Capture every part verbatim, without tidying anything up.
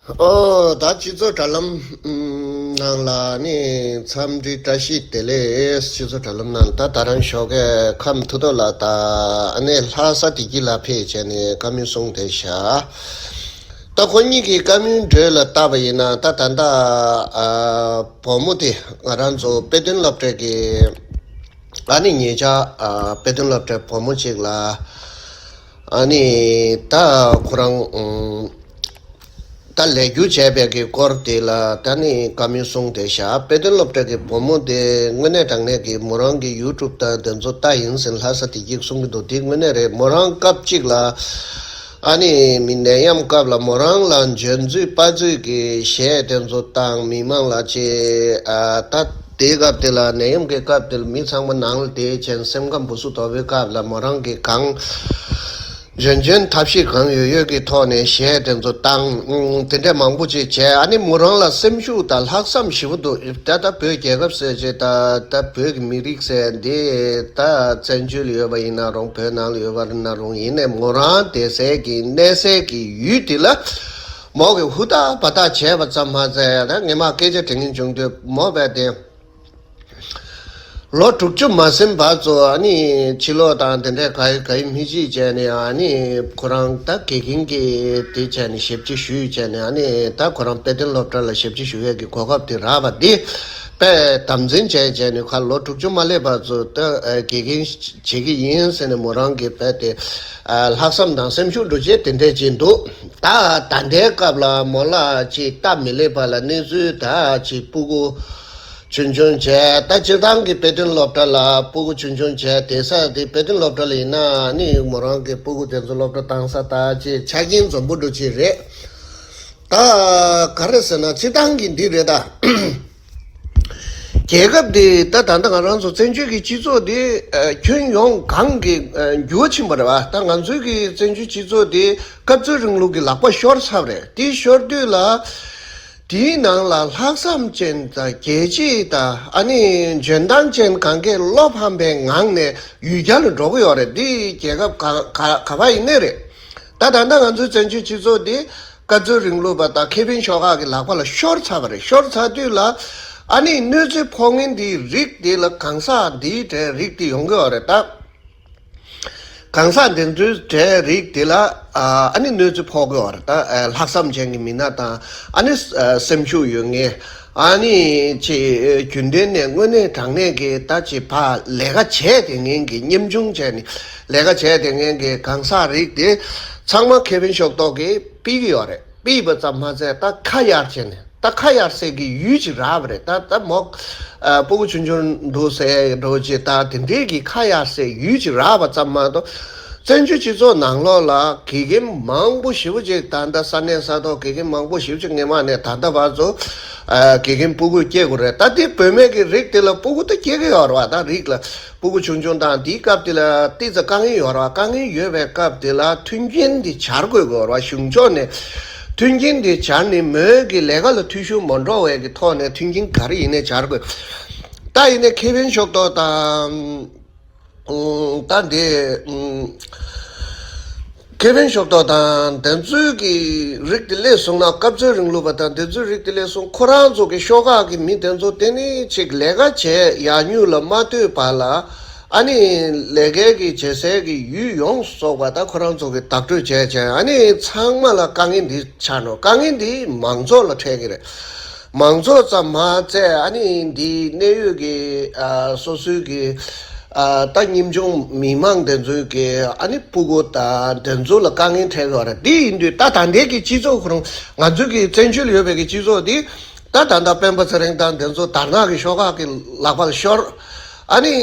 ཨོ་ད་སྤྱི་ཚོགས་དྲ་ལམ་ནང་ལ་ནི་འཚམས་འདྲི་བཀྲ་ཤིས་བདེ་ལེགས། སྤྱི་ཚོགས་དྲ་ལམ་ནང་ད་ད་རང་ཞོགས་ཀས་ཁམས་ཐུག་ཐོག་ལ་ད་ཨ་ནི་ལྷ་ས་བདེ་སྐྱིད་ལ་ཕེབས་བྱས་ནས་བཀའ་མོལ་གསུངས་བསྡད་ཤག་ད་ཁོ་གཉིས་ཀྱི་བཀའ་མོལ་འགྲོས་ལ་བལྟས་པ་ཡིན་ན་ད་ད་ལྟ་ཨ་བུ་མོ་དེ་ང་རང་ཚོ་དཔེ་སྟོན་སློབ་གྲྭའི་གི་ཨ་ནི་ཉེ་ཆར་ཨ་དཔེ་སྟོན་སློབ་གྲྭའི་བུ་མོ་གཅིག་ལ་ཨ་ནི་ད་ཁོ་རང་ཨུམ་ད་ལས་འགུལ་བྱས་པའི་གི་སྐོར་དེ་ལ་ད་ནི་བཀའ་མོལ་གསུངས་བསྡད་ཤག་དཔེ་སྟོན་སློབ་གྲྭ་གི་བུ་མོ་དེ་དངོས་གནས་དྲང་གནས་ཀྱི་མོ་རང་གི་ཡུ་ཊུབ་དང་དེ་ཚོ་ལྟ་ཡིན་ཟེར་ལྷ་ས་བདེ་སྐྱིད་གསུང་གི་འདུག་དེ་དངོས་གནས་རེད། མོ་རང་སྐབས་གཅིག་ལ་ཨ་ནི་མི་ནད་ཡམས་སྐབས་ལ་མོ་རང་ལ་འཇོན་ཚོད་དཔའ་ཚོད་ཀྱི་གཞས་དེ་ཚོ་བཏང་མི་མང་ལ་ཅེ་ཨ་ད་དེའི་སྐབས་དེ་ལ་ནད་ཡམས་ཀྱི་སྐབས་དེ་ལ་མི་ཚང་མ་ནང་ལ་བསྡད་བྱས་སེམས་ཁམས་སྦུ་སུ་དོག་པའི་སྐབས་ལ་མོ་རང་གི་གང་འཇོན་འཇོན་ཐབས་ཤེས་གང་ཡོད་ཡོད་ཀྱི་ཐོག་ནས་གཞས་དེ་ཚོ་བཏང་། ཨུམ། དེ་འདྲ་མང་པོ་ཅིག་བྱས། ཨ་ནི་མོ་རང་ལ་སེམས་ཤུགས་དང་ལྷག་བསམ་ཞེ་པོ་འདུག་ད་ལྟ་བོད་རྒྱལ་ཁབ་ཟེར་བྱས་ད་ལྟ་བོད་ཀྱི་མི་རིགས་ཟེར་འདི་ད་བཙན་བྱོལ་ཡོད་པ་ཡིན་ན་རུང་བོད་ནང་ལ་ཡོད་པ་ཡིན་ན་རུང་ཡིན་ནའི་མོ་རང་བསྡད་སའི་གི་གནས་སའི་གི་ཡུལ་དེ་ལ་མོ་གི་ཧུར་ཐག་འབད་ཐག་བྱས་པ་ཙམ་མ་ཟད་ད་ངས་མ་སྐད་ཆ་དྲི་ངན་བྱུང་དུས་མོ་བས་དེ། ལོ་དྲུག་ཅུ་མ་ཟིན་བར་དུ་ཨ་ནི་ཕྱི་ལོགས་དང་དེ་འདྲའི་ག་ཡི་ག་ཡི་མི་གཅིག་བྱས་ནས་ཨ་ནི་ཁོ་རང་ད་དགེ་རྒན་གྱི་དེ་བྱས་ནས་ཞབས་ཕྱི་ཞུས་བྱས་ནས་ཨ་ནི་ད་ཁོ་རང་དཔེ་སྟོན་སློབ་གྲྭ་ལ་ཞབས་ཕྱི་ཞུ་ཡས་ཀྱི་གོ་སྐབས་དེ་རག་པ་འདི་དཔེ་དམ་འཛིན་བྱས་བྱས་ནས་ཁ་ལོ་དྲུག་ཅུ་མ་སླེབས་བར་དུ་ད་དགེ་རྒན་བྱེད་ཀྱི་ཡིན་ཟེར་ནས་མོ་རང་གི་དཔེ་དེ་ལྷག་བསམ་དང་སེམས་ཤུགས་འགྲོ་བྱེད་དེ་འདྲས་ཅིག་འདུག་ད་ད་ལྟའི་སྐབས་ལ་མོ་ལ་ཅིག་སྟབས་མི་ལེགས་པ་ལ་གནས་ཚུལ་ད་ཅིག་སྤུ་གུ། ཆུང་ཆུང་བྱས་ད་སྤྱིར་བཏང་གི་དཔེ་སྟོན་སློབ་གྲྭ་ལ་སྤུ་གུ་ཆུང་ཆུང་བྱས་བསྡད་ས་དེ་དཔེ་སྟོན་སློབ་གྲྭ་ལ་ཡིན་ན་ནི་མོ་རང་གི་སྤུ་གུ་དེ་ཚོ་སློབ་གྲྭ་བཏང་ས་ད་ཅེས་ཆ་རྐྱེན་འཛོམས་པོ་འགྲོ་ཅིག་རེད། ད་ག་རེ་ཟེར་ན་སྤྱིར་བཏང་གི་འདི་རེད་ད། རྒྱལ་ཁབ་འདི་ད་ད་ལྟ་ང་རང་ཚོ་བཙན་བྱོལ་གྱི་སྤྱི་ཚོགས་འདི་ཨ་ཁྱོན་ཡོངས་གང་གི་ཨ་འགྱུར་བ་ཕྱིན་པ་རེད་བ། ད་ང་ཚོའི་གི་བཙན་བྱོལ་སྤྱི་ཚོགས་འདི་སྐབས་འཚོལ་རིང་ལུགས་ཀྱི་ལག་པ་ཤོར་ཚར་བ་རེད། དེ་ཤོར་དུས་ལ། དེའི་ནང་ལ་ལྷག་བསམ་ཅན་དང་རྒྱལ་གཅེས་དང་ཨ་ནི་འཇོན་ཐང་ཅན་གང་གས་བློ་ཕམ་པའི་ངང་ནས་ཡུལ་གྱར་ལ་འགྲོ་གི་ཡོད་རེད། འདི་རྒྱལ་ཁབ་ག་ག་ག་པ་ཡིན་ནའི་རེད། ད་ད་ལྟ་ང་ཚོའི་བཙན་བྱོལ་སྤྱི་ཚོགས་འདི་སྐབས་འཚོལ་རིང་ལུགས་པ་དང་ཁེ་ཕན་ཤོག་ཁག་གི་ལག་པ་ལ་ཤོར་ཚར་བ་རེད། ཤོར་ཚར་དུས་ལ་ཨ་ནི་གནོད་འཚེ་ཕོག་མཁན་འདིའི་རིགས་འདི་ལ་གང་ཟག་འདིའི་གྲས་རིགས་འདི་ཡོང་གི་ཡོད་རེད་ད། གང་ཟག་འདི་ཚོའི་གྲས་རིགས་དེ་ལ་ཨ་ནི་གནོད་འཚེ་ཕོག་གི་ཡོད་རེད་ད། ལྷག་བསམ་ཅན་གྱི་མི་སྣ་དང་ཨ་ནི་སེམས་ཤུགས་ཡོད་མཁན་ཨ་ནི་ཅིག་རྒྱུན་ལྡན་ནས་དངོས་གནས་དྲང་གནས་ཀྱི་ད་ཅིག་ཕ་ལས་ཀ་བྱས་དེ་ངན་གྱི་ཉམ་ཆུང་བྱས་ནས་ལས་ཀ་བྱས་དེ་ངན་གྱི་གང་ཟག་རིགས་དེ་ཚང་མ་ཁེ་ཕན་ཤོག་ཐོག་གིས་ཕུད་ཀྱི་ཡོད་རེད། ཕུད་པ་ཙམ་མ་ཟད་ད་ཁ་གཡར་བྱས་ནས། ད་ཁ་གཡར་སའི་གི་ཡུལ་ཅིག་རག་པ་རེད། ད་ད་མོ་ཨ་སྤུ་གུ་ཆུང་ཆུང་འདུག་ཟེར་འགྲོ་ཅིག་ད་དེ་འདྲའི་གི་ཁ་གཡར་སའི་ཡུལ་ཅིག་རག་པ་ཙམ་མ་གཏོགས་བཙན་བྱོལ་སྤྱི་ཚོགས་ནང་ལོགས་ལ་དགེ་རྒན་མང་པོ་ཞེ་པོ་ཅིག་ད་ལྟ་ས་གནས་ས་ཐོག་དགེ་རྒན་མང་པོ་ཞེ་པོ་ཅིག་སྔས་མ་ནས་ད་ལྟ་བར་དུ་ཨ་དགེ་རྒན་སྤུ་གུ་སྐྱེ་དགོས་རེད། ད་དེ་བུད་མེད་ཀྱི་རིགས་དེ་ལ་སྤུ་གུ་ད་སྐྱེ་གི་ཡོད་རེད་བ། ད་རིགས་ལ། སྤུ་གུ་ཆུང་ཆུང་དང་དེའི་སྐབས་དེ་ལ་ཏི་ཙ་དཀའ་ངལ་ཡོད་རེད་བ། དཀའ་ངལ་ཡོད་པའི་སྐབས་དེ་ལ་མཐུན་རྐྱེན་དེ་སྦྱར་དགོས་ཀྱི་ཡོད་རེད་བ། གཞུང་ཕྱོགས་ནས་མཐུན་རྐྱེན་དེ་སྦྱར་ནས་མོས་ཀྱི་ལས་ཀ་ལ་འཐུས་ཤོར་མ་འགྲོ་བའི་གི་ཐོག་ནས་མཐུན་རྐྱེན་ག་རེ་ཡིན་ནའི་སྦྱར་དགོས། ད་ཡིན་ནའི་ཁེ་ཕན་ཤོག་ཐོག་དང་། ཨུམ། ད་འདི་ཨུམ། ཁེ་ཕན་ཤོག་ཐོག་དང་དེ་ཚོའི་གི་རིགས་དེ་སླེབས་སོང་ན། སྐབས་འཚོལ་རིང་ལུགས་པ་དང་དེ་ཚོའི་རིགས་དེ་སླེབས་སོང་། ཁོ་རང་ཚོ་གི་ཤོག་ཁག་གི་མི་དེ་ཚོ་དེ་ནི་ཅིག་ལས་ཀ་བྱས་ཡག་ཉུང་ལ་མ་ལྟོས་པ་ལ། ཨ་ནི་ལས་ཀའི་གི་བྱེད་སའི་གི་ཡུལ་ཡོངས་སུ་རྫོགས་པ་ད་ཁོ་རང་ཚོ་གི་བདག་སྤྲོད་བྱས་བྱས། ཨ་ནི་ཚང་མ་ལ་དཀའ་ངལ་འདི་ཆགས་འགྲོ། དཀའ་ངལ་འདི་མང་ཚོགས་ལ་འཕྲད་ཀྱི་རེད། མང་ཚོགས་ཙམ་མ་ཟད་ཨ་ནི་འདི་གནད་ཡོད་ཀྱི་ཨ་སོ་སོའི་གི་ཨ་ད་ཉམ་ཆུང་མི་མང་དེ་ཚོའི་གི་ཨ་ནི་སྤུ་གུ་དང་དེ་ཚོ་ལ་དཀའ་ངལ་འཕྲད་ཀྱི་ཡོད་རེད། འདི་ཡིན་དུས་ད་ད་ལྟའི་གི་སྤྱི་ཚོགས་ཁོ་རང་ང་ཚོའི་གི་བཙན་བྱོལ་ཡོད་པའི་གི་སྤྱི་ཚོགས་འདི་ད་ད་ལྟ་སྤེན་པ་ཚེ་རིང་དང་དེ་ཚོ་དར་ནག་གི་ཤོག་ཁག་གི་ལག་པ་ལ་ཤོར། ཨ་ནི།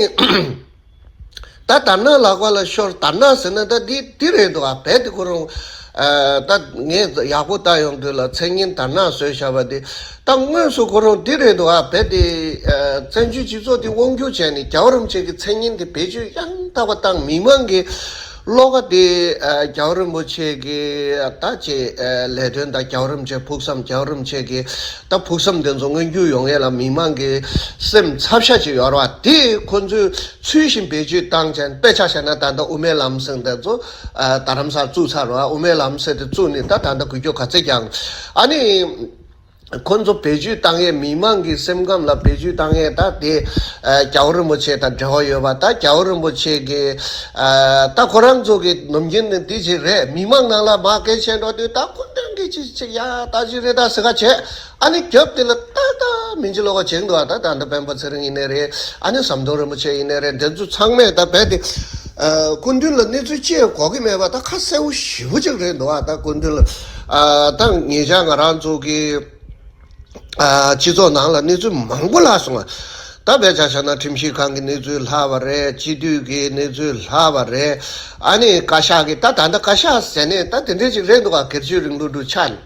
ད་དར་ནག་ལག་པ་ལ་ཤོར། དར་ནག་ཟེར་ན་ད་འདི་འདི་རེད་འདུག་ཨ། རྦད་དེ་ཁོ་རང་ཨ་ད་ངས་ཡག་པོ་ལྟ་ཡོང་དུས་ལ་མཚན་སྙན་དར་ནག་བཟོས་བཞག་པ་དེ། ད་དངོས་སུ་ཁོ་རང་འདི་རེད་འདུག་ཨ། རྦད་དེ་ཨ་བཙན་བྱོལ་སྤྱི་ཚོགས་འདི་དབང་སྒྱུར་བྱས་ནས་རྒྱལ་བ་རིན་པོ་ཆེ་གི་མཚན་སྙན་དེ་བེད་སྤྱོད་ཡང་དག་པ་བཏང་། མི་མང་གི་ བློ་ཁ་དེ་ཨ་རྒྱལ་བ་རིན་པོ་ཆེ་གི་ད་ཅེ་ཨ་ལས་དོན་དང་རྒྱལ་བ་རིན་པོ་ཆེ་ཕུགས་བསམ། རྒྱལ་བ་རིན་པོ་ཆེ་གི་ད་ཕུགས་བསམ་དེ་ཚོ་མངོན་འགྱུར་ཡོང་ཡས་ལ་མི་མང་གི་སེམས་འཚབ་ཤ་ཅིག་ཡོད་རེད་བ། དེ་ཁོ་ཚོས་ཚུལ་བཞིན་བེད་སྤྱོད་བཏང་བྱས། དཔེ་ཆ་བཞག་ན་ད་ལྟ་དབུ་མའི་ལམ་ཟེར་འདི་ཚོ་ཨ་རྡ་རམ་ས་ལ་བཙུགས་ཚར་རེད་བ། དབུ་མའི་ལམ་ཟེར་དེ་བཙུགས་ནས་ད་ད་ལྟ་འགུལ་སྐྱོད་ག་ཚད་ཀྱང་ཨ་ནི། ཁོ་ཚོ་བེད་སྤྱོད་བཏང་ཡས། མི་མང་གི་སེམས་ཁམས་ལ་བེད་སྤྱོད་བཏང་ཡས་ད་དེ་ཨ་རྒྱལ་བ་རིན་པོ་ཆེ་དང་འབྲེལ་བ་ཡོད་པ། ད་རྒྱལ་བ་རིན་པོ་ཆེ་གི་ཨ་ད་ཁོ་རང་ཚོ་གི་ནམ་རྒྱུན་ནས་འདི་ཅིག་རེད། མི་མང་ནང་ལ་མར་སྐད་ཆ་འགྲོ་དུས་ད་སྐུ་མདུན་གྱིས་ཅིག་ཅིག་ཡ་ད་ཅིག་རེད་ད་ཟེར་ཁ་བྱས། ཨ་ནི་རྒྱབ་དེ་ལ་ཏག་ཏག་མིན་གྱི་ལོག་པ་བྱེད་འདུག་ཨ་ད་ད་ལྟ་སྤེན་པ་ཚེ་རིང་ཡིན་ནའི་རེད། ཨ་ནི་ཟམ་གདོང་རིན་པོ་ཆེ་ཡིན་ནའི་རེད། འདི་ཚོ་ཚང་མས་ད་རྦད་དེ་ཨ་སྐུ་མདུན་ལ་གནས་ཚུལ་ཅི་ཡང་གོ་གི་མེད་པ་ད་ཁ་གསལ་པོ་ཞེ་པོ་ཅིག་རེད་འདུག་ཨ་ད་སྐུ་མདུན་ལ་ཨ་ད་ངེད་ཅག་ང་རང་ཚོ་གི་ཨ་སྤྱི་ཚོགས་ནང་ལ་གནས་ཚུལ་མང་པོ་ལྷག་སོང་ང་། ད་དཔེ་ཆ་བཞག་ན་ཁྲིམས་ཞིབ་ཁང་གི་གནས་ཚུལ་ལྷག་པ་རེད། སྤྱི་འཐུས་ཀྱི་གནས་ཚུལ་ལྷག་པ་རེད། ཨ་ནི་བཀའ་ཤག་གི་ད་ད་ལྟ་བཀའ་ཤག་ཟེར་ནས་ད་དེ་འདྲས་ཅིག་རེད་འདུག་ག་སྒེར་གཅོད་རིང་ལུགས་འདྲ་ཆགས་ནས།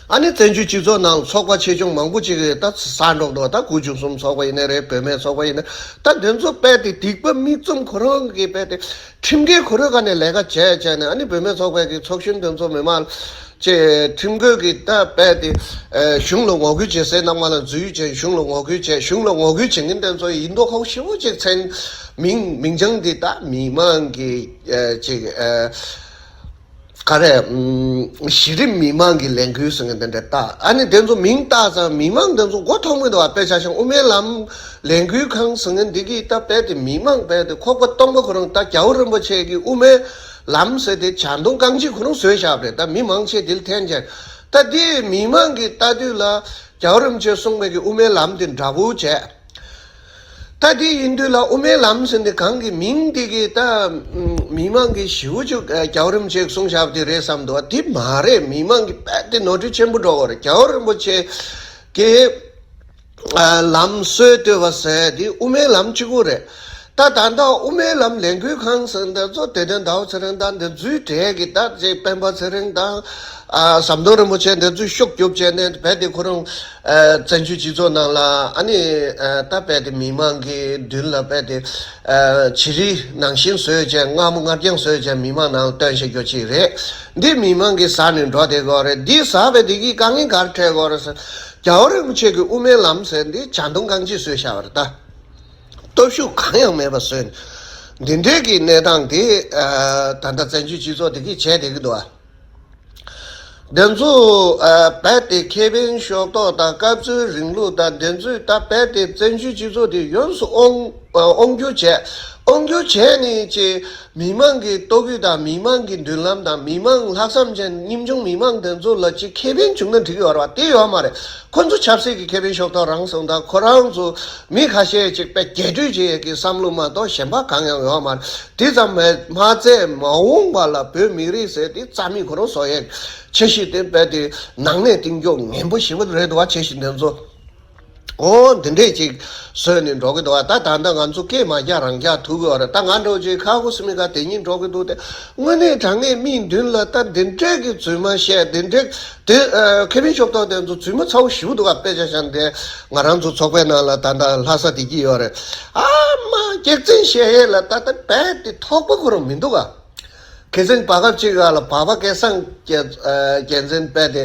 ཨ་ནི་བཙན་བྱོལ་སྤྱི་ཚོགས་ནང་ཚོགས་པ་ཆེ་ཆུང་མང་པོ་ཅིག་གིས་ད་ཟ་འགྲོ་འདུག་ད་དགུ་བཅུ་གསུམ་ཚོགས་པ་ཡིན་ནའི་རེད། བུད་མེད་ཚོགས་པ་ཡིན་ནའི་ད་དེ་ཚོ་རྦད་དེ་སྡིག་པ་མིག་བཙུམ། ཁོ་རང་གིས་རྦད་དེ་ཁྲིམས་འགལ་ཁོ་རང་ག་ནས་ལས་ཀ་བྱས་བྱས་ནས། ཨ་ནི་བུད་མེད་ཚོགས་པའི་གི་ཚོགས་གཞོན་དེ་ཚོ་མི་མང་ཅེ་ཁྲིམས་འགལ་གྱི་ད་རྦད་དེ་ཨ་གཞུང་ལ་ངོ་རྒོལ་བྱེད་སའི་ནང་མ་ལ་འཛུལ་བྱས། གཞུང་ལ་ངོ་རྒོལ་བྱས། གཞུང་ལ་ངོ་རྒོལ་བྱེད་མཁན་དེ་ཚོ་ཡིན་མདོག་ཁ་པོ་ཞེ་པོ་ཅིག་མཚོན། མིང་མིང་བྱང་འདི་ད་མི་མང་གི་ཨ་ཅིག་ཨ་ག་རེ་ཨམ་གཞི་རིམ་མི་མང་གི་ལས་འགུལ་ཟེར་མཁན་དེ་འདྲ་ད། ཨ་ནི་དེ་ཚོ་མིང་བཏགས་ཙང་མི་མང་དེ་ཚོ་མགོ་ཐོག་མེད་དུ་བ། དཔེ་ཆ་བཞག་དབུ་མའི་ལམ་ལས་འགུལ་ཁང་ཟེར་མཁན་འདི་གིས་ད་རྦད་དེ་མི་མང་རྦད་དེ་ཁོག་པ་སྟོང་པ་ཁོ་རང་ད་རྒྱལ་བ་རིན་པོ་ཆེ་གི་དབུ་མའི་ལམ་ཟེར་དེ་བྱ་གདོང་རྐང་གཅིག་ཁོ་རང་བཟོས་བཞག་པ་རེད། ད་མི་མང་ཆེ་དེ་ལ་འཐེན་བྱས། ད་དེ་མི་མང་གིས་ལྟ་དུས་ལ་རྒྱལ་བ་རིན་པོ་ཆེས་གསུངས་པའི་གི་དབུ་མའི་ལམ་དེ་འདྲ་པོ་བྱས། ད་དེ་ཡིན་དུས་ལ་དབུ་མའི་ལམ་ཟེར་འདི་གང་གི་མིང་དེ་གིས་ད་མི་མང་གིས་ཞེ་པོ་ཅིག་རྒྱལ་བ་རིན་པོ་ཆེས་གསུངས་བཞག་པ་དེ་རེད་བསམ་འདུག་བ། དེ་མ་རེད། མི་མང་གིས་རྦད་དེ་ནོར་འཁྲུལ་ཆེན་པོ་འགྲོ་གི་རེད། རྒྱལ་བ་རིན་པོ་ཆེ་གིས་ཨ་ལམ་སྲོལ་གཏོད་པ་ཟེར་དེ་དབུ་མའི་ལམ་གཅིག་པོ་རེད། ད་ད་ལྟ་དབུ་མའི་ལམ་ལས་འགུལ་ཁང་ཟེར་འདི་ཚོ་དེ་དོན་ཟླ་བ་ཚེ་རིང་དང་འདི་ཚོའི་གྲས་ཀྱི་ད་ཅིག་སྤེན་པ་ཚེ་རིང་དང་ཨ་ཟམ་གདོང་རིན་པོ་ཆེ་འདི་ཚོས་ཤུགས་རྒྱོབ་བྱས་ནས་རྦད་དེ་ཁོ་རང་ཨ་བཙན་བྱོལ་སྤྱི་ཚོགས་ནང་ལ་ཨ་ནི་ཨ་ད་རྦད་དེ་མི་མང་གི་མདུན་ལ་རྦད་དེ་ཨ་བྱི་རིལ་ནང་བཞིན་བཟོས་བྱས། མངར་མོ་མངར་རྐྱང་བཟོས་བྱས་མི་མང་ནང་ལ་སྟོན་བྱེད་རྒྱུ་ཅིག་རེད། འདི་མི་མང་གིས་ཟ་ནས་འགྲོ་བསྡད་ཀྱི་ཡོད་རེད། འདི་ཟ་བའི་འདི་གིས་དཀའ་ངལ་ག་རེ་འཕྲད་ཀྱི་ཡོད་རེད་ཟེར། རྒྱལ་བ་རིན་པོ་ཆེ་གི་དབུ་མའི་ལམ་ཟེར་འདི་བྱ་གདོང་རྐང་གཅིག་བཟོས་བཞག་པ་རེད་ད། སྟོབས་ཤུགས་གང་ཡང་མེད་པ་བཟོས་ནས། འདི་འདྲའི་གི་གནས་སྟངས་དེ་ཨ་ད་ལྟ་བཙན་བྱོལ་སྤྱི་ཚོགས་དེ་གིས་བྱས་བསྡད་ཀྱི་འདུག་ཨ། དེ་ཚོ་ཨ་རྦད་དེ་ཁེ་ཕན་ཤོག་ཐོག་དང་སྐབས་འཚོལ་རིང་ལུགས་དང་དེ་ཚོས་ད་རྦད་དེ་བཙན་བྱོལ་སྤྱི་ཚོགས་དེ་ཡོངས་སུ་དབང་ཨ་དབང་སྒྱུར་བྱས། དབང་སྒྱུར་བྱས་ནས་ཅེ་མི་མང་གི་ལྟོ་གོས་དང་མི་མང་གི་མདུན་ལམ་དང་མི་མང་ལྷག་བསམ་ཅན་ཉམ་ཆུང་མི་མང་དེ་ཚོ་ལ་ཅིག་ཁེ་ཕན་བྱུང་ན་འགྲིག་གི་ཡོད་རེད་བ། དེ་ཡོད་མ་རེད། ཁོ་ཚོ་ཆབ་སྲིད་ཀྱི་ཁེ་ཕན་ཤོག་ཐོག་རང་སོང་དང་། ཁོ་རང་ཚོ་མི་ཁ་ཤས་ཅིག་དཔེ་རྒྱས་སྤྲོས་བྱེད་ཡས་ཀྱི་བསམ་བློ་མ་གཏོགས་གཞན་པ་གང་ཡང་ཡོད་མ་རེད། དེ་ཙམ་མ་མ་ཚད་མ་འོངས་པ་ལ་བོད་མི་རིགས་ཟེར་དེ་རྩ་མེད་ཁོ་རང་བཟོ་ཡས་འཆར་གཞི་དེ་རྦད་དེ་ནང་གནས་གཏིང་འཇོག་ངན་པོ་ཞེ་པོ་རེད་འདུག་བ། འཆར་གཞི་དེ་ཚོ། ཨོ་འདི་འདྲས་ཅིག་བཟོས་ནས་འགྲོ་གི་འདུག་བ། ད་ད་ལྟ་ང་ཚོ་སྐད་མ་རྒྱག་རང་རྒྱག་ཐུག་གི་ཡོད་རེད། ད་ང་འདྲ་བོ་ཅིག་ཁ་ཁུ་སིམ་མེ་ཁ་དེ་གཉིས་འགྲོ་གི་འདུག་སྟེ། དངོས་གནས་དྲང་གནས་མིའི་མདུན་ལ་ད་འདི་འདྲས་ཀྱི་རྫུན་མ་བཤད། འདི་འདྲས་དེ་ཨ་ཁེ་ཕན་ཤོག་ཐོག་དེ་ཚོ་རྫུན་མ་ཚ་བོ་ཞེ་པོ་འདུག་ག་དཔེ་ཆ་བཞག་ན་དེ་ང་རང་ཚོ་ཚོགས་པའི་ནང་ལ་ད་ལྟ་ལྷ་ས་བསྡད་ཀྱི་ཡོད་རེད། ཨ་མ་སྐྱག་རྫུན་བཤད་ཡས་ལ་ད་ལྟ་རྦད་དེ་ཐོགས་པ་ཁོ་རང་མི་འདུག་ག་ཁེ་བཟང་བར་སྐབས་ཅིག་ལ་བར་པ་སྐལ་བཟང་རྒྱལ་ཨ་རྒྱལ་མཚན་རྦད་དེ་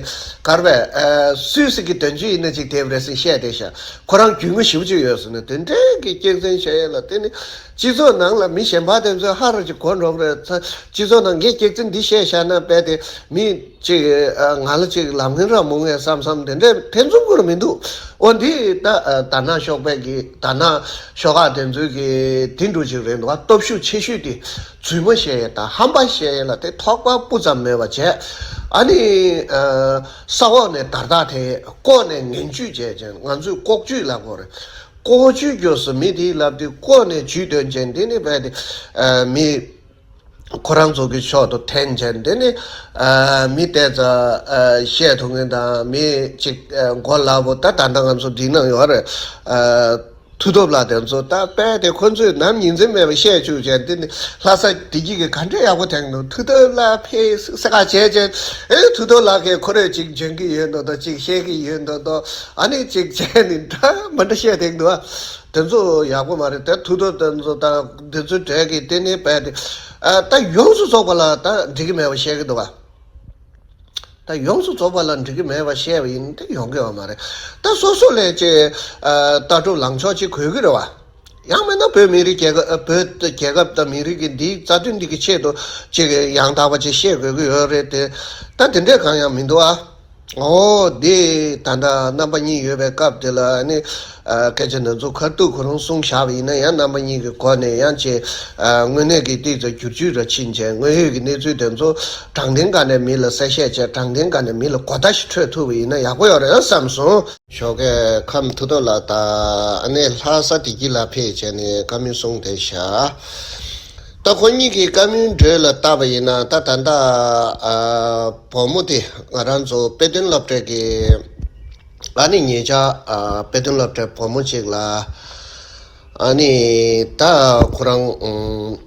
གར་བས་ཨ་སུད་སི་གི་དོན་གཅོད་ཡིན་ན་ཅིག་དེབ་རེ་ཟིན་བཤད་བསྡད་ཤག་ཁོ་རང་རྒྱུས་མངའ་ཞེ་པོ་ཅིག་ཡོད་ཟེར་ནས། དེ་འདྲའི་གི་སྐྱག་རྫུན་བཤད་ཡས་ལ་དེ་ནི་སྤྱི་ཚོགས་ནང་ལ་མི་གཞན་པ་དེ་ཚོས་ཧ་ར་ཅིག་གོ་འགྲོ་གི་རེད། ཚ་སྤྱི་ཚོགས་ནང་ངས་སྐྱག་རྫུན་འདི་བཤད་བཞག་ན་རྦད་དེ་མི་ཅིག་ཨ་ང་ལ་ཅིག་ལབ་མཁན་ར་མོང་ངས་བསམ་བསམ་དེ་འདྲའི་ཐེ་ཚོམ་ཁོ་རང་མི་འདུག་ཨོ་འདི་ད་ཨ་དར་ནག་ཤོག་པའི་གི་དར་ནག་ཤོག་ཁག་དེ་ཚོའི་གི་དེ་འདྲ་ཅིག་རེད་འདུག་བ། སྟོབས་ཤུགས་ཆེ་ཤོས་དེ་རྫུན་མ་བཤད་ཡས་དང་ཧམ་པ་བཤད་ཡས་ལ་དེ་ཐོགས་པ་སྤུ་ཙམ་མེད་པ་བྱས། ཨ་ནི་ཨ་ས་འོག་ནས་དར་ཐག་འཐེན། ལྐོག་ནས་ངན་ཇུས་བྱས་བྱས། ང་ཚོས་ལྐོག་ཇུས་ལབ་དགོས་རེད། ལྐོག་ཇུས་སྐྱོ་སོ་མི་དེའི་ལབ་དུས་ལྐོག་ནས་ཇུས་འདོན་བྱས། འདི་ནི་རྦད་དེ་ཨ་མི་ཁོ་རང་ཚོ་གི་ཕྱོགས་དུ་འཐེན་བྱས། འདི་ནི་ཨ་མི་ཏོག་ཙམ་ཨ་བཤད་ཐུབ་མཁན་དང་མི་ཅིག་ཨ་མགོ་ལག་པོ་ད་ད་ལྟ་ང་ཚོ་འགྲིག་ནང་ཡོད་རེད། ཨ་ མཐུ་སྟོབས་ལགས་དེ་ཚོ་ད་དཔེ་དེ་ཁོ་ཚོས་ནམ་ཡིན་ཚད་མེད་པ་བཤད་བཅུག་བྱས། འདི་ནི་ལྷ་ས་བདེ་སྐྱིད་ཀྱིས་ག་འདྲ་ཡག་པོ་དེང་དུ་མཐུ་སྟོབས་ལགས་ཕེབས་ས་ག་བྱས་བྱས། ཨེ་མཐུ་སྟོབས་ལགས་ཀྱིས་ཁོ་རེ་ཅིག་འཇོན་གྱི་ཡོད་མདོག་མདོག་ཅིག་བཤད་ཀྱི་ཡོད་མདོག་མདོག་ཨ་ནི་ཅིག་བྱས་ནི་འདྲ་མ་འདྲ་བཤད་དེང་དུ་ཨ། དེ་ཚོ་ཡག་པོ་མ་རེད། དེ་མཐུ་སྟོབས་དེ་ཚོ་དང་དེ་ཚོའི་གྲས་ཀྱིས་དེ་ནི་དཔེ་དེ་ཨ་ད་ཡོངས་སུ་རྫོགས་པ་ལ་ད་འགྲིག་གི་མེད་པ་བཤད་ཀྱི་འདུག་ག་ད་ཡོངས་སུ་རྫོགས་པ་ལ་འགྲིག་གི་མེད་པ་བཤད་པ་ཡིན་ན་དེ་ཡོང་གི་ཡོད་མ་རེད། ད་སོ་སོ་ལས་ཀྱི་ཨ་ལྟ་གྲུབ་ལངས་ཕྱོགས་ཅིག་དགོས་ཀྱི་རེད་བ། ཡང་མིན་ན་བོད་མི་རིགས་རྒྱལ་ཁབ་ཨ་བོད་རྒྱལ་ཁབ་དང་མི་རིགས་ཀྱི་འདིའི་རྩ་དོན་འདི་གི་ཆེད་དུ་ཅིག་ཡང་དག་པ་ཅིག་བཤད་དགོས་ཀྱི་ཡོད་རེད་དེ། ད་དེ་འདྲས་གང་ཡང་མི་འདུག་ཨ། ཨོ་དེ་ད་ལྟ་རྣམ་པ་གཉིས་ཡོད་པའི་སྐབས་དེ་ལ་ནི་ཨ་སྐད་ཆ་འདི་ཚོ་ཁ་ཐུག་ཁོ་རང་གསུངས་བཞག་པ་ཡིན་ན་ཡང་རྣམ་པ་གཉིས་ཀྱི་སྒོ་ནས་ཡང་ཅིག་ཨ་དངོས་གནས་ཀྱི་ཏིག་ཙམ་བསྒྱུར་བཅོས་ར་ཕྱིན་བྱས་དངོས་ཡོད་ཀྱི་གནས་ཚུལ་དེ་ཚོ་དྲང་བདེན་སྒང་ནས་མི་ལ་གསལ་བཤད་བྱས་དྲང་བདེན་སྒང་ནས་མི་ལ་གོ་བརྡ་ཞིག་འཕྲོད་ཐུབ་པ་ཡིན་ན་ཡག་པོ་ཡོད་རེད་བསམ་སོང་། ཞོགས་ཀས་ཁམས་མཐུ་སྟོབས་ལགས་དང་ཨ་ནེ་ལྷ་ས་བདེ་སྐྱིད་ལགས་ཕེབས་བྱས་ནས་བཀའ་མོལ་གསུངས་བསྡད་བཞག་ད་ཁོ་གཉིས་ཀྱི་བཀའ་མོལ་འགྲོས་ལ་བལྟས་པ་ཡིན་ན་ད་ད་ལྟ་ཨ་བུ་མོ་དེ་ང་རང་ཚོ་དཔེ་སྟོན་སློབ་གྲྭའི་གི་ཨ་ནེ་ཉེ་ཆར་ཨ་དཔེ་སྟོན་སློབ་གྲྭའི་བུ་མོ་གཅིག་ལ་ཨ་ནེ་ད་ཁོ་རང་ཨུམ།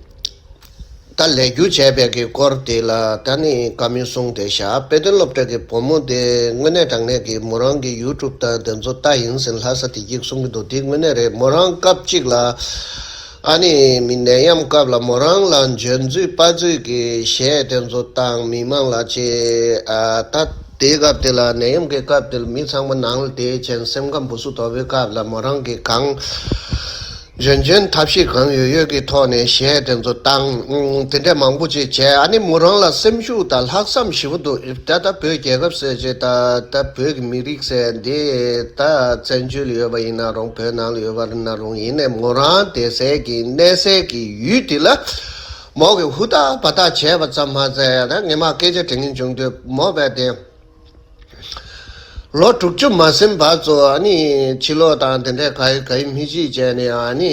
ད་ལས་འགུལ་བྱས་པའི་གི་སྐོར་དེ་ལ་ད་ནི་བཀའ་མོལ་གསུངས་བསྡད་བཞག་དཔེ་སྟོན་སློབ་གྲྭ་གི་བུ་མོ་དེ་དངོས་གནས་དྲང་གནས་ཀྱི་མོ་རང་གི་ཡུ་ཊུབ་དང་དེ་ཚོ་ལྟ་ཡིན་ཟེར་ལྷ་ས་བདེ་སྐྱིད་གསུང་གི་འདུག་དེ་དངོས་གནས་རེད། མོ་རང་སྐབས་གཅིག་ལ་ཨ་ནི་མི་ནད་ཡམས་སྐབས་ལ་མོ་རང་ལ་འཇོན་ཚོད་དཔའ་ཚོད་ཀྱི་གཞས་དེ་ཚོ་བཏང་མི་མང་ལ་ཅེ་ཨ་ད་དེའི་སྐབས་དེ་ལ་ནད་ཡམས་ཀྱི་སྐབས་དེ་ལ་མི་ཚང་མ་ནང་ལ་བསྡད་བྱས་སེམས་ཁམས་སྦུ་སུ་དོག་པའི་སྐབས་ལ་མོ་རང་གི་གང་འཇོན་འཇོན་ཐབས་ཤེས་གང་ཡོད་ཡོད་ཀྱི་ཐོག་ནས་གཞས་དེ་ཚོ་བཏང་། དེ་འདྲ་མང་པོ་ཅིག་བྱས། ཨ་ནི་མོ་རང་ལ་སེམས་ཤུགས་དང་ལྷག་བསམ་ཞེ་པོ་འདུག་ད་ལྟ་བོད་རྒྱལ་ཁབ་ཟེར་བྱས་ད་ད་བོད་ཀྱི་མི་རིགས་ཟེར་འདི་ད་བཙན་བྱོལ་ལ་ཡོད་པ་ཡིན་ན་རུང་བོད་ནང་ལ་ཡོད་པ་ཡིན་ན་རུང་ཡིན་ནའི་མོ་རང་བསྡད་སའི་གི་གནས་སའི་གི་ཡུལ་དེ་ལ་མོ་གི་ཧུར་ཐག་འབད་ཐག་བྱས་པ་ཙམ་མ་ཟད་ད་ངས་མ་སྐད་ཆ་དྲི་ངན་བྱུང་དུས་མོ་བས་དེ། ལོ་དྲུག་ཅུ་མ་ཟིན་བར་དུ་ཨ་ནི་ཕྱི་ལོགས་དང་དེ་འདྲའི་ག་ཡི་ག་ཡི་མི་གཅིག་བྱས་ནས་ཨ་ནི་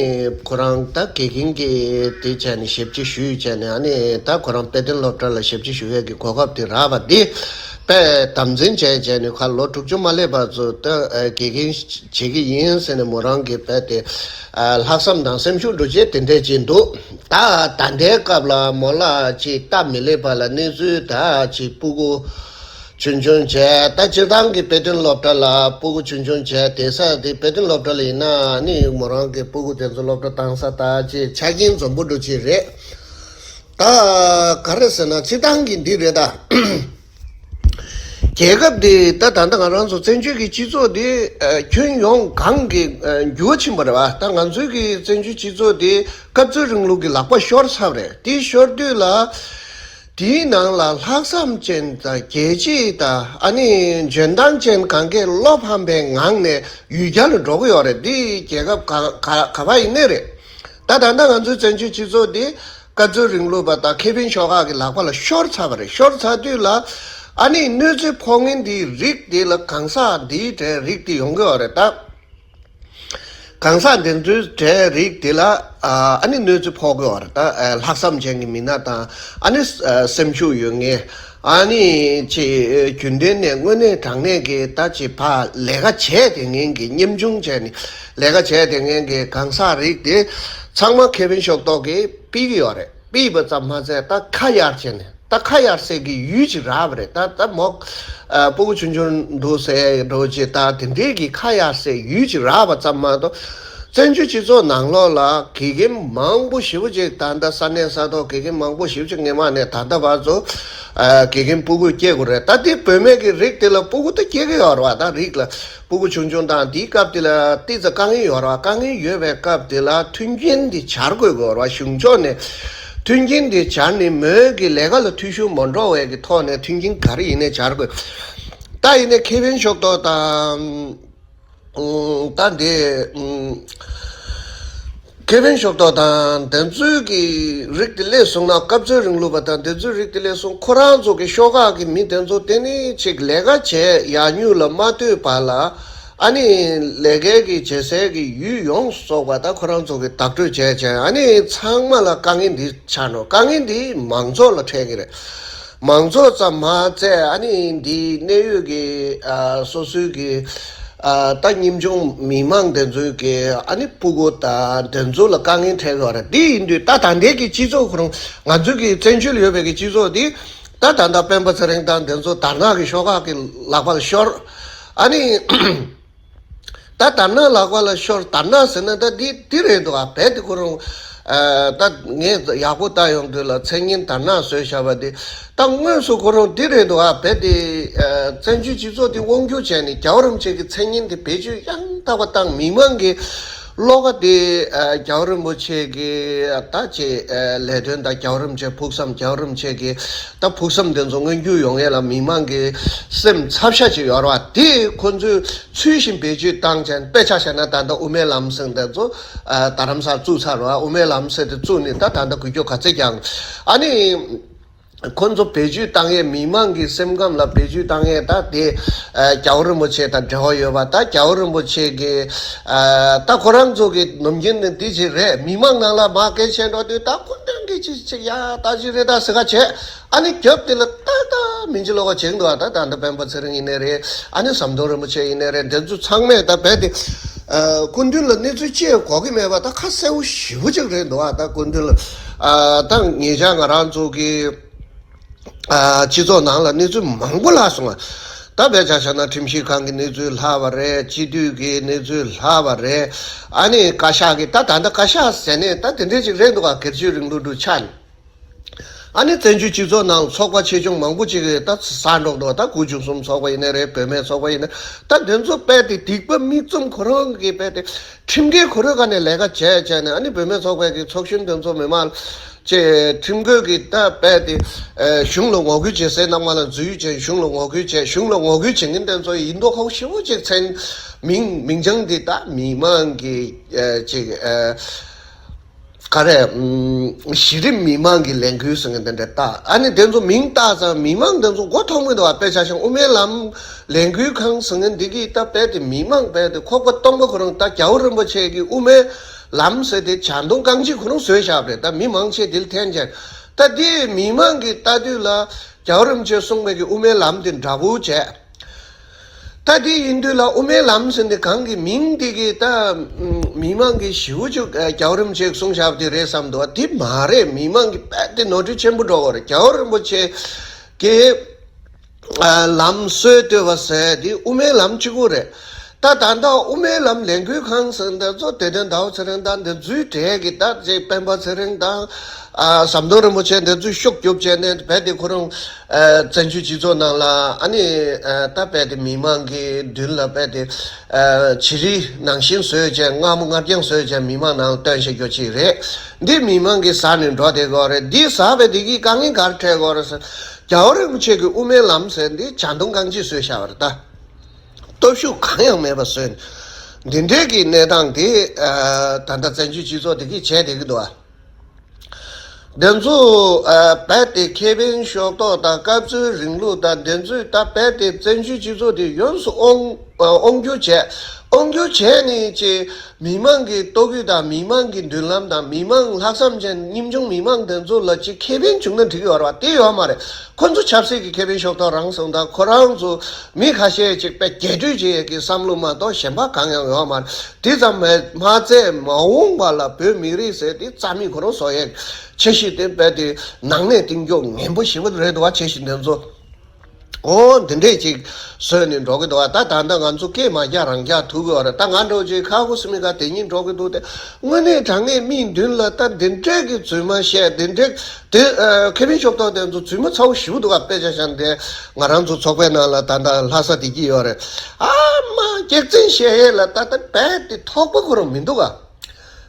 ཁོ་རང་ད་དགེ་རྒན་གྱི་དེ་བྱས་ནས་ཞབས་ཕྱི་ཞུས་བྱས་ནས་ཨ་ནི་ད་ཁོ་རང་དཔེ་སྟོན་སློབ་གྲྭ་ལ་ཞབས་ཕྱི་ཞུ་ཡས་ཀྱི་གོ་སྐབས་དེ་རག་པ་འདི་དཔེ་དམ་འཛིན་བྱས་བྱས་ནས་ཁ་ལོ་དྲུག་ཅུ་མ་སླེབས་བར་དུ་ད་དགེ་རྒན་བྱེད་ཀྱི་ཡིན་ཟེར་ནས་མོ་རང་གི་དཔེ་དེ་ལྷག་བསམ་དང་སེམས་ཤུགས་འགྲོ་བྱེད་དེ་འདྲས་ཅིག་འདུག་ད་ད་ལྟའི་སྐབས་ལ་མོ་ལ་ཅིག་སྟབས་མི་ལེགས་པ་ལ་གནས་ཚུལ་ད་ཅིག་སྤུ་གུ། ཆུང་ཆུང་བྱས་ད་སྤྱིར་བཏང་གི་དཔེ་སྟོན་སློབ་གྲྭ་ལ་སྤུ་གུ་ཆུང་ཆུང་བྱས་བསྡད་ས་དེ་དཔེ་སྟོན་སློབ་གྲྭ་ལ་ཡིན་ན་ནི་མོ་རང་གི་སྤུ་གུ་དེ་ཚོ་སློབ་གྲྭ་བཏང་ས་ད་ཅེས་ཆ་རྐྱེན་འཛོམས་པོ་འགྲོ་ཅིག་རེད། ད་ག་རེ་ཟེར་ན་སྤྱིར་བཏང་གི་འདི་རེད་ད། རྒྱལ་ཁབ་འདི་ད་ད་ལྟ་ང་རང་ཚོ་བཙན་བྱོལ་གྱི་སྤྱི་ཚོགས་འདི་ཨ་ཁྱོན་ཡོངས་གང་གི་ཨ་འགྱུར་བ་ཕྱིན་པ་རེད་བ། ད་ང་ཚོའི་གི་བཙན་བྱོལ་སྤྱི་ཚོགས་འདི་སྐབས་འཚོལ་རིང་ལུགས་ཀྱི་ལག་པ་ཤོར་ཚར་བ་རེད། དེ་ཤོར་དུས་ལ། དེའི་ནང་ལ་ལྷག་བསམ་ཅན་དང་རྒྱལ་གཅེས་དང་ཨ་ནི་འཇོན་ཐང་ཅན་གང་གས་བློ་ཕམ་པའི་ངང་ནས་ཡུལ་གྱར་ལ་འགྲོ་གི་ཡོད་རེད། འདི་རྒྱལ་ཁབ་ག་ག་ག་པ་ཡིན་ནའི་རེད། ད་ད་ལྟ་ང་ཚོའི་བཙན་བྱོལ་སྤྱི་ཚོགས་འདི་སྐབས་འཚོལ་རིང་ལུགས་པ་དང་ཁེ་ཕན་ཤོག་ཁག་གི་ལག་པ་ལ་ཤོར་ཚར་བ་རེད། ཤོར་ཚར་དུས་ལ་ཨ་ནི་གནོད་འཚེ་ཕོག་མཁན་འདིའི་རིགས་འདི་ལ་གང་ཟག་འདིའི་གྲས་རིགས་འདི་ཡོང་གི་ཡོད་རེད་ད། གང་ཟག་འདི་ཚོའི་གྲས་རིགས་དེ་ལ་ཨ་ནི་གནོད་འཚེ་ཕོག་གི་ཡོད་རེད་ད། ལྷག་བསམ་ཅན་གྱི་མི་སྣ་དང་ཨ་ནི་སེམས་ཤུགས་ཡོད་མཁན་ཨ་ནི་ཅིག་རྒྱུན་ལྡན་ནས་དངོས་གནས་དྲང་གནས་ཀྱི་ད་ཅིག་ཕ་ལས་ཀ་བྱས་བསྡད་མཁན་གྱི་ཉམ་ཆུང་བྱས་ནས་ལས་ཀ་བྱས་བསྡད་མཁན་གྱི་གང་ཟག་རིགས་དེ་ཚང་མ་ཁེ་ཕན་ཤོག་ཐོག་གིས་ཕུད་ཀྱི་ཡོད་རེད། ཕུད་པ་ཙམ་མ་ཟད་ད་ཁ་གཡར་བྱས་ནས། ད་ཁ་གཡར་སའི་གི་ཡུལ་ཅིག་རག་པ་རེད། ད་ད་མོ་ཨ་སྤུ་གུ་ཆུང་ཆུང་འདུག་ཟེར་འགྲོ་ཅིག་ད་དེ་འདྲའི་གི་ཁ་གཡར་སའི་ཡུལ་ཅིག་རག་པ་ཙམ་མ་གཏོགས་བཙན་བྱོལ་སྤྱི་ཚོགས་ནང་ལོགས་ལ་དགེ་རྒན་མང་པོ་ཞེ་པོ་ཅིག་ད་ལྟ་ས་གནས་ས་ཐོག་དགེ་རྒན་མང་པོ་ཞེ་པོ་ཅིག་སྔས་མ་ནས་ད་ལྟ་བར་དུ་ཨ་དགེ་རྒན་སྤུ་གུ་སྐྱེ་དགོས་རེད། ད་དེ་བུད་མེད་ཀྱི་རིགས་དེ་ལ་སྤུ་གུ་ད་སྐྱེ་གི་ཡོད་རེད་བ། ད་རིགས་ལ། སྤུ་གུ་ཆུང་ཆུང་དང་དེའི་སྐབས་དེ་ལ་ཏི་ཙ་དཀའ་ངལ་ཡོད་རེད་བ། དཀའ་ངལ་ཡོད་པའི་སྐབས་དེ་ལ་མཐུན་རྐྱེན་དེ་སྦྱར་དགོས་ཀྱི་ཡོད་རེད་བ། གཞུང་ཕྱོགས་ནས་མཐུན་རྐྱེན་དེ་སྦྱར་ནས་མོས་ཀྱི་ལས་ཀ་ལ་འཐུས་ཤོར་མ་འགྲོ་བའི་གི་ཐོག་ནས་མཐུན་རྐྱེན་ག་རེ་ཡིན་ནའི་སྦྱར་དགོས། ད་ཡིན་ནའི་ཁེ་ཕན་ཤོག་ཐོག་དང་། ཨུམ། ད་འདི་ཨུམ། ཁེ་ཕན་ཤོག་ཐོག་དང་དེ་ཚོའི་གི་རིགས་དེ་སླེབས་སོང་ན། སྐབས་འཚོལ་རིང་ལུགས་པ་དང་དེ་ཚོའི་རིགས་དེ་སླེབས་སོང་། ཁོ་རང་ཚོ་གི་ཤོག་ཁག་གི་མི་དེ་ཚོ་དེ་ནི་ཅིག་ལས་ཀ་བྱས་ཡག་ཉུང་ལ་མ་ལྟོས་པ་ལ། ཨ་ནི་ལས་ཀའི་གི་བྱེད་སའི་གི་ཡུལ་ཡོངས་སུ་རྫོགས་པ་ད་ཁོ་རང་ཚོ་གི་བདག་སྤྲོད་བྱས་བྱས། ཨ་ནི་ཚང་མ་ལ་དཀའ་ངལ་འདི་ཆགས་འགྲོ། དཀའ་ངལ་འདི་མང་ཚོགས་ལ་འཕྲད་ཀྱི་རེད། མང་ཚོགས་ཙམ་མ་ཟད་ཨ་ནི་འདི་གནད་ཡོད་གི་ཨ་སོ་སོའི་གི་ ཨ་ད་ཉམ་ཆུང་མི་མང་དེ་ཚོའི་གི་ཨ་ནི་ཕྲུ་གུ་དང་དེ་ཚོ་ལ་དཀའ་ངལ་འཕྲད་ཡོད་རེད། དེ་ཡིན་དུས་ད་ད་ལྟའི་གི་སྤྱི་ཚོགས་ཁོ་རང་ང་ཚོའི་གི་བཙན་བྱོལ་ཡོད་པའི་གི་སྤྱི་ཚོགས་དེ་ད་ད་ལྟ་སྤེན་པ་ཚེ་རིང་དང་དེ་ཚོ་དར་ནག་གི་ཤོག་ཁག་གི་ལག་པ་ལ་ཤོར། ཨ་ནི། ད་དར་ནག་ལག་པ་ལ་ཤོར། དར་ནག་ཟེར་ན་ད་འདི་འདི་རེད་འདུག་ཨ། རྦད་དེ་ཁོ་རང་ཨ་ད་ངས་ཡག་པོ་ལྟ་ཡོང་དུས་ལ་མཚན་སྙན་དར་ནག་བཟོས་བཞག་པ་འདི་ད་དངོས་སུ་ཁོ་རང་འདི་རེད་འདུག་ཨ། རྦད་དེ་ཨ་བཙན་བྱོལ་སྤྱི་ཚོགས་འདི་དབང་སྒྱུར་བྱས་ནས་རྒྱལ་བ་རིན་པོ་ཆེ་གི་མཚན་སྙན་འདི་བེད་སྤྱོད་ཡང་དག་པ་བཏང་། མི་མང་གི་བློ་ཁ་འདི་ཨ་རྒྱལ་བ་རིན་པོ་ཆེ་གི་ཨ་ད་ཅེ་ཨ་ལས་དོན་དང་རྒྱལ་བ་རིན་པོ་ཆེ་ཕུགས་བསམ། རྒྱལ་བ་རིན་པོ་ཆེ་གི་ད་ཕུགས་བསམ་དེ་ཚོ་མངོན་འགྱུར་ཡོང་ཡས་ལ་མི་མང་གི་སེམས་འཚབ་ཤ་ཅིག་ཡོད་རེད་བ། དེ་ཁོ་ཚོས་ཚུལ་བཞིན་བེད་སྤྱོད་བཏང་བྱས། དཔེ་ཆ་བཞག་ན་ད་ལྟ་དབུ་མའི་ལམ་ཟེར་འདི་ཚོ་ཨ་རྡ་རམ་ས་ལ་བཙུགས་ཚར་བ། དབུ་མའི་ལམ་ཟེར་དེ་བཙུགས་ནས་ད་ད་ལྟ་འགུལ་སྐྱོད་ག་ཚད་ཀྱང་ཨ་ནི་ཁོ་ཚོ་བེད་སྤྱོད་བཏང་ཡས། མི་མང་གི་སེམས་ཁམས་ལ་བེད་སྤྱོད་བཏང་ཡས་ད་དེ་ཨ་རྒྱལ་བ་རིན་པོ་ཆེ་དང་འབྲེལ་བ་ཡོད་པ། ད་རྒྱལ་བ་རིན་པོ་ཆེ་གི་ཨ་ད་ཁོ་རང་ཚོ་གི་ནམ་རྒྱུན་ནས་འདི་ཅིག་རེད། མི་མང་ནང་ལ་མར་སྐད་ཆ་འགྲོ་དུས་ད་སྐུ་མདུན་གྱིས་ཅིག་ཅིག་ཡ་ད་ཅིག་རེད་ད་ཟེར་ག་བྱས། ཨ་ནི་རྒྱབ་དེ་ལ་ཏག་ཏག་མིན་གྱི་ལོག་པ་བྱེད་འདུག་ཨ། ད་ད་ལྟ་སྤེན་པ་ཚེ་རིང་ཡིན་ནའི་རེད། ཨ་ནི་ཟམ་གདོང་རིན་པོ་ཆེ་ཡིན་ནའི་རེད། འདི་ཚོ་ཚང་མས་ད་རྦད་དེ་ཨ་སྐུ་མདུན་ལ་གནས་ཚུལ་ཅི་ཡང་གོ་གི་མེད་པ་ད་ཁ་གསལ་པོ་ཞེ་པོ་ཅིག་རེད་འདུག་ཨ། ད་སྐུ་མདུན་ལ་ཨ་ད་ངེད་ཅག་ང་རང་ཚོ་གི་ཨ་སྤྱི་ཚོགས་ནང་ལ་གནས་ཚུལ་མང་པོ་ལྷག་སོང་ཨ། ད་དཔེ་ཆ་བཞག་ན་ཁྲིམས་ཞིབ་ཁང་གི་གནས་ཚུལ་ལྷག་པ་རེད། སྤྱི་འཐུས་ཀྱི་གནས་ཚུལ་ལྷག་པ་རེད། ཨ་ནི་བཀའ་ཤག་གི་ད་ད་ལྟ་བཀའ་ཤག་ཟེར་ནས་ད་དེ་འདྲས་ཅིག་རེད་འདུག་ཨ། སྒེར་གཅོད་རིང་ལུགས་འདྲ་ཆགས་ནས། ཨ་ནི་བཙན་བྱོལ་སྤྱི་ཚོགས་ནང་ཚོགས་པ་ཆེ་ཆུང་མང་པོ་ཅིག་གིས་ད་ཟ་འགྲོ་འདུག་ད་དགུ་བཅུ་གསུམ་ཚོགས་པ་ཡིན་ནའི་རེད། བུད་མེད་ཚོགས་པ་ཡིན་ནའི་ད་དེ་ཚོ་རྦད་དེ་སྡིག་པ་མིག་བཙུམ་ཁོ་རང་གིས་རྦད་དེ་ཁྲིམས་འགལ་ཁོ་རང་ག་ནས་ལས་ཀ་བྱས་བྱས་ནས། ཨ་ནི་བུད་མེད་ཚོགས་པའི་གི་ཚོགས་གཞོན་དེ་ཚོ་མི་མང་ཅེ་ཁྲིམས་འགལ་གྱི་ད་རྦད་དེ་ཨ་གཞུང་ལ་ངོ་རྒོལ་བྱེད་སའི་ནང་མ་ལ་འཛུལ་བྱས། གཞུང་ལ་ངོ་རྒོལ་བྱས། གཞུང་ལ་ངོ་རྒོལ་བྱེད་མཁན་དེ་ཚོ་ཡིན་མདོག་ཁ་པོ་ཞེ་པོ་ཅིག་མཚན། མིང་མིང་བྱང་འདི་ད་མི་མང་གི་ཨ་ཅིག་ཨ། ག་རེ། ཨམ། གཞི་རིམ་མི་མང་གི་ལས་འགུལ་ཟེར་མཁན་དེ་འདྲ་བཏགས། ཨ་ནི་དེ་ཚོ་མིང་བཏགས་ཙང་མི་མང་དེ་ཚོ་མགོ་ཐོག་མེད་དུ་བ། དཔེ་ཆ་བཞག་ན་དབུ་མའི་ལམ་ལས་འགུལ་ཁང་ཟེར་མཁན་འདི་གིས་ད་རྦད་དེ་མི་མང་རྦད་དེ་ཁོག་པ་སྟོང་པ་ཁོ་རང་ད་རྒྱལ་བ་རིན་པོ་ཆེ་གི་དབུ་མའི་ལམ་ཟེར་དེ་ཇ་འཐུང་རྐང་རྗེས་ཁོ་རང་བཟོས་བཞག་པ་རེད། ད་མི་མང་ཆེ་དེ་ལ་འཐེན་བྱས། ད་དེ་མི་མང་གིས་ལྟ་དུས་ལ་རྒྱལ་བ་རིན་པོ་ཆེས་གསུངས་པའི་གི་དབུ་མའི་ལམ་དེ་འདྲ་པོ་བྱས། ད་དེ་ཡིན་དུས་ལ་དབུ་མའི་ལམ་ཟེར་ནས་གང་གི་མིང་དེ་གི་ད་མི་མང་གི་ཞེ་པོ་ཅིག་རྒྱལ་བ་རིན་པོ་ཆེས་གསུངས་བཞག་པ་དེ་རེད་བསམ་འདུག་བ། དེ་མ་རེད། མི་མང་གི་རྦད་དེ་ནོར་འཁྲུལ་ཆེན་པོ་འགྲོ་གི་རེད། རྒྱལ་བ་རིན་པོ་ཆེ་གི་ལམ་སྲོལ་གཏོད་པ་ཟེར་དེ་དབུ་མའི་ལམ་གཅིག་པོ་རེད། ད་ད་ལྟ་དབུ་མའི་ལམ་ལས་འགུལ་ཁང་ཟེར་འདི་ཚོ་དེ་དོན་ཟླ་བ་ཚེ་རིང་དང་འདི་ཚོའི་གྲས་ཀྱི་ད་ཅིག་སྤེན་པ་ཚེ་རིང་དང་ཨ་ཟམ་གདོང་རིན་པོ་ཆེ་འདི་ཚོས་ཤུགས་རྒྱོབ་བྱས་ནས་རྦད་དེ་ཁོ་རང་ཨ་བཙན་བྱོལ་སྤྱི་ཚོགས་ནང་ལ་ཨ་ནི་ཨ་ད་རྦད་དེ་མི་མང་གི་མདུན་ལ་རྦད་དེ་ཨ་བྱི་རིལ་ནང་བཞིན་བཟོས་བྱས། མངར་མོ་མངར་རྐྱང་བཟོས་བྱས་མི་མང་ནང་ལ་སྟོན་བྱེད་རྒྱུ་ཅིག་རེད། འདི་མི་མང་གིས་ཟ་ནས་འགྲོ་བསྡད་ཀྱི་ཡོད་རེད། འདི་ཟ་བས་འདི་གིས་དཀའ་ངལ་ག་རེ་འཕྲད་ཀྱི་ཡོད་རེད་ཟེར། རྒྱལ་བ་རིན་པོ་ཆེ་གི་དབུ་མའི་ལམ་ཟེར་འདི་ཇ་འཐུང་རྐང་རྗེས་བཟོས་བཞག་པ་རེད་ད། སྟོབས་ཤུགས་གང་ཡང་མེད་པ་བཟོས་ནས། འདི་འདྲའི་གི་གནས་སྟངས་དེ་ཨ་ད་ལྟ་བཙན་བྱོལ་སྤྱི་ཚོགས་དེ་གིས་བྱས་བསྡད་ཀྱི་འདུག་ཨ། དེ་ཚོ་ཨ་རྦད་དེ་ཁེ་ཕན་ཤོག་ཐོག་དང་སྐབས་འཚོལ་རིང་ལུགས་དང་དེ་ཚོས་ད་རྦད་དེ་བཙན་བྱོལ་སྤྱི་ཚོགས་དེ་ཡོངས་སུ་དབང་ཨ་དབང་བསྒྱུར་བྱས། དབང་བསྒྱུར་བྱས་ནས་ཅིག་མི་མང་གི་ལྟོ་གོས་དང་མི་མང་གི་མདུན་ལམ་དང་མི་མང་ལྷག་བསམ་ཅན་ཉམ་ཆུང་མི་མང་དེ་ཚོ་ལ་ཅིག་ཁེ་ཕན་བྱུང་ན་འགྲིག་གི་ཡོད་རེད་བ། དེ་ཡོད་མ་རེད། ཁོ་ཚོ་ཆབ་སྲིད་ཀྱི་ཁེ་ཕན་ཤོག་ཐོག་རང་སོང་དང་ཁོ་རང་ཚོ་མི་ཁ་ཤས་ཅིག་དཔེ་རྒྱས་སྤྲོས་བྱེད་ཡས་ཀྱི་བསམ་བློ་མ་གཏོགས་གཞན་པ་གང་ཡང་ཡོད་མ་རེད། དེ་ཙམ་མ་མ་ཚད་མ་འོངས་པ་ལ་བོད་མི་རིགས་ཟེར་དེ་རྩ་མེད་ཁོ་རང་བཟོ་ཡས་འཆར་གཞི་དེ་རྦད་དེ་ནང་ནས་གཏིང་འཇོག་ངན་པོ་ཞེ་པོ་རེད་འདུག་བ། འཆར་གཞི་དེ་ཚོ། འོ་འདི་འདྲས་ཅིག་བཟོས་ནས་འགྲོ་གི་འདུག་བ། ད་ད་ལྟ་ང་ཚོ་སྐད་མ་རྒྱག་རང་རྒྱག་ཐུབ་ཀྱི་ཡོད་རེད། ད་ང་འདྲ་བོ་ཅིག་ཁ་ཁུ་སིམ་མེ་ག་དེ་གཉིས་འགྲོ་གི་འདུག་སྟེ། དངོས་གནས་དྲང་གནས་མིའི་མདུན་ལ་ད་འདི་འདྲས་ཀྱི་རྫུན་མ་བཤད། འདི་འདྲས་དེ་ཨ་ཁེ་ཕན་ཤོག་ཐོག་དེ་ཚོ་རྫུན་མ་ཚ་བོ་ཞེ་པོ་འདུག་ག་དཔེ་ཆ་བཞག་ན་དེ་ང་རང་ཚོ་ཚོགས་པའི་ནང་ལ་ད་ལྟ་ལྷ་ས་བསྡད་ཀྱི་ཡོད་རེད། ཨ་མ་སྐྱག་རྫུན་བཤད་ཡས་ལ་ད་ལྟ་རྦད་དེ་ཐོགས་པ་ཁོ་རང་མི་འདུག་ག་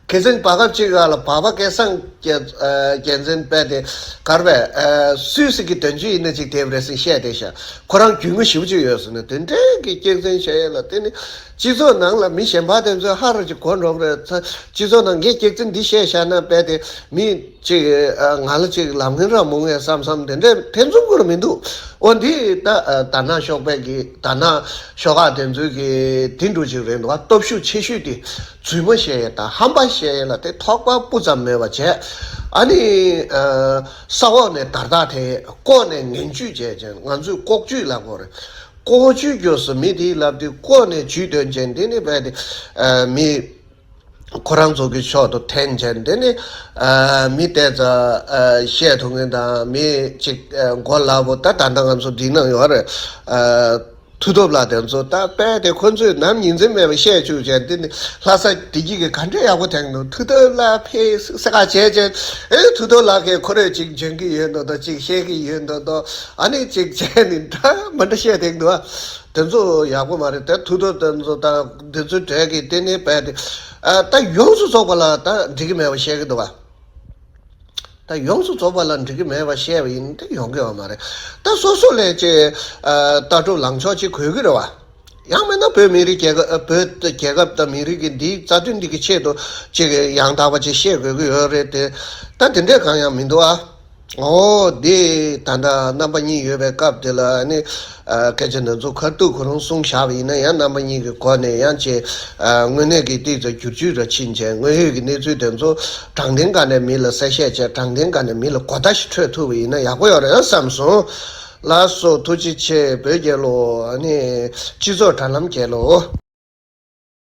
ཁེ་ཙན་བར་སྐབས་ཅིག་ག་ལ་བར་པ་སྐལ་བཟང་རྒྱལ་ཨ་རྒྱལ་མཚན་དཔེ་དེ་གར་བས་ཨ་སུད་སི་གི་དོན་གཅོད་ཡིན་ན་ཅིག་དེབ་རེ་ཟིན་བཤད་བསྡད་ཤག་ཁོ་རང་རྒྱུས་མངའ་ཞེ་པོ་ཅིག་ཡོད་ཟེར་ནས། དེ་འདྲའི་གི་སྐྱག་རྫུན་བཤད་ཡས་ལ་དེ་ནི་སྤྱི་ཚོགས་ནང་ལ་མི་གཞན་པ་དེ་ཚོས་ཧ་ར་ཅིག་གོ་འགྲོ་གི་རེད། ཚ་སྤྱི་ཚོགས་ནང་ངས་སྐྱག་རྫུན་འདི་བཤད་བཞག་ན་དཔེ་དེ་མི་ཅིག་ཨ་ང་ལ་ཅིག་ལབ་མཁན་ར་མོང་ངས་བསམ་བསམ་དེ་འདྲའི་ཐེ་ཚོམ་ཁོ་རང་མི་འདུག་འོ་འདི་ད་ཨ་དར་ནག་ཤོག་པའི་གི་དར་ནག་ཤོག་ཁག་དེ་ཚོའི་གི་དེ་འདྲ་ཅིག་རེད་འདུག་བ། སྟོབས་ཤུགས་ཆེ་ཤོས་དེ། རྫུན་མ་བཤད་ཡས་དང་ཧམ་པ་བཤད་ཡས་ལ་དེ་ཐོགས་པ་སྤུ་ཙམ་མེད་པ་བྱས། ཨ་ནི་ཨ་ས་འོག་ནས་དར་ཐག་དེ་ལྐོག་ནས་ངན་ཇུས་བྱས་བྱས། ང་ཚོས་ལྐོག་ཇུས་ལབ་དགོས་རེད། ལྐོག་ཇུས་རྒྱུ་སུ་མི་དེའི་ལབ་དུས་ལྐོག་ནས་ཇུས་འདོན་བྱས་འདི་ནི་བས་ཏེ་མི། ཁོ་རང་ཚོ་གི་ཕྱོགས་དུ་འཐེན་བྱས་འདི་ནི་མི་དེ་ཚོ་བཤད་ཐུབ་མཁན་དང་མི་གཅིག་མགོ་ལ་བོ་ད་ད་ལྟ་ང་ཚོ་འདི་ནང་ཡོད་རེད། མཐུ་སྟོབས་ལགས་དེ་ཚོ་ད་དཔེ་དེ་ཁོ་ཚོས་ནམ་ཉིན་མཚན་མེད་པ་བཤད་བཅུག་བྱས་འདི་ནི་ལྷ་ས་བདེ་སྐྱིད་ཀྱི་ག་འདྲ་ཡག་པོ་དེང་འདུག་མཐུ་སྟོབས་ལགས་ཕེ་ས་ཀ་བྱས་བྱས་ཨེ་མཐུ་སྟོབས་ལགས་ཀྱིས་ཁོ་རེ་གཅིག་འཇོན་གི་ཡོད་འདུག་དོ་གཅིག་ཤེས་ཀྱི་ཡོད་འདུག་དོ་ཨ་ནི་གཅིག་བྱས་ནི་འདྲ་མི་འདྲ་བཤད་དེང་འདུག་ཨ། དེ་ཚོ་ཡག་པོ་མ་རེད་དེ་མཐུ་སྟོབས་དེ་ཚོ་དང་དེ་ཚོའི་གྲས་ཀྱི་དེ་ནི་དཔེ་དེ་ཨ་ད་ཡོངས་སུ་རྫོགས་པ་ལ་ད་འགྲིག་གི་མེད་པ་བཤད་ཀྱི་འདུག་བ། ད་ཡོངས་སུ་རྫོགས་པ་ལ་འགྲིག་གི་མེད་པ་བཤད་པ་ཡིན་ད་ཡོང་གི་ཡོད་མ་རེད། ད་སོ་སོ་ལས་ཅེ་ལྟ་གྲུབ་ལངས་ཕྱོགས་ཅིག་དགོས་ཀྱི་རེད་བ། ཡང་མིན་ན་བོད་མི་རིགས་རྒྱལ་ཁབ་བོད་རྒྱལ་ཁབ་དང་མི་རིགས་ཀྱི་འདིའི་རྩ་དོན་འདི་གི་ཆེད་དུ་ཅིག་ཡང་དག་པ་ཅིག་བཤད་དགོས་ཀྱི་ཡོད་རེད་དེ། ད་དེ་འདྲས་གང་ཡང་མི་འདུག་ཨ། ཨོ་དེ་ད་ལྟ་རྣམ་པ་གཉིས་ཡོད་པའི་སྐབས་དེ་ལ་ནི་སྐད་ཆ་འདི་ཚོ་ཁ་ཐུག་ཁོ་རང་གསུངས་བཞག་པ་ཡིན་ན་ཡང་རྣམ་པ་གཉིས་ཀྱི་སྒོ་ནས་ཡང་ཅེ་དངོས་གནས་ཀྱི་ཏིག་ཙམ་བསྒྱུར་བཅོས་ར་ཕྱིན་བྱས་དངོས་ཡོད་ཀྱི་གནས་ཚུལ་དེ་ཚོ་དྲང་བདེན་སྒང་ནས་མི་ལ་གསལ་བཤད་བྱས་དྲང་བདེན་སྒང་ནས་མི་ལ་གོ་བརྡ་ཞིག་འཕྲོད་ཐུབ་པ་ཡིན་ན་ཡག་པོ་ཡོད་རེད་བསམ་སོང་། ལགས་སོ་ཐུགས་རྗེ་ཆེ་བོད་རྒྱལ་ལོ། ཨ་ནི་སྤྱི་ཚོགས་དྲ་ལམ་རྒྱལ་ལོ།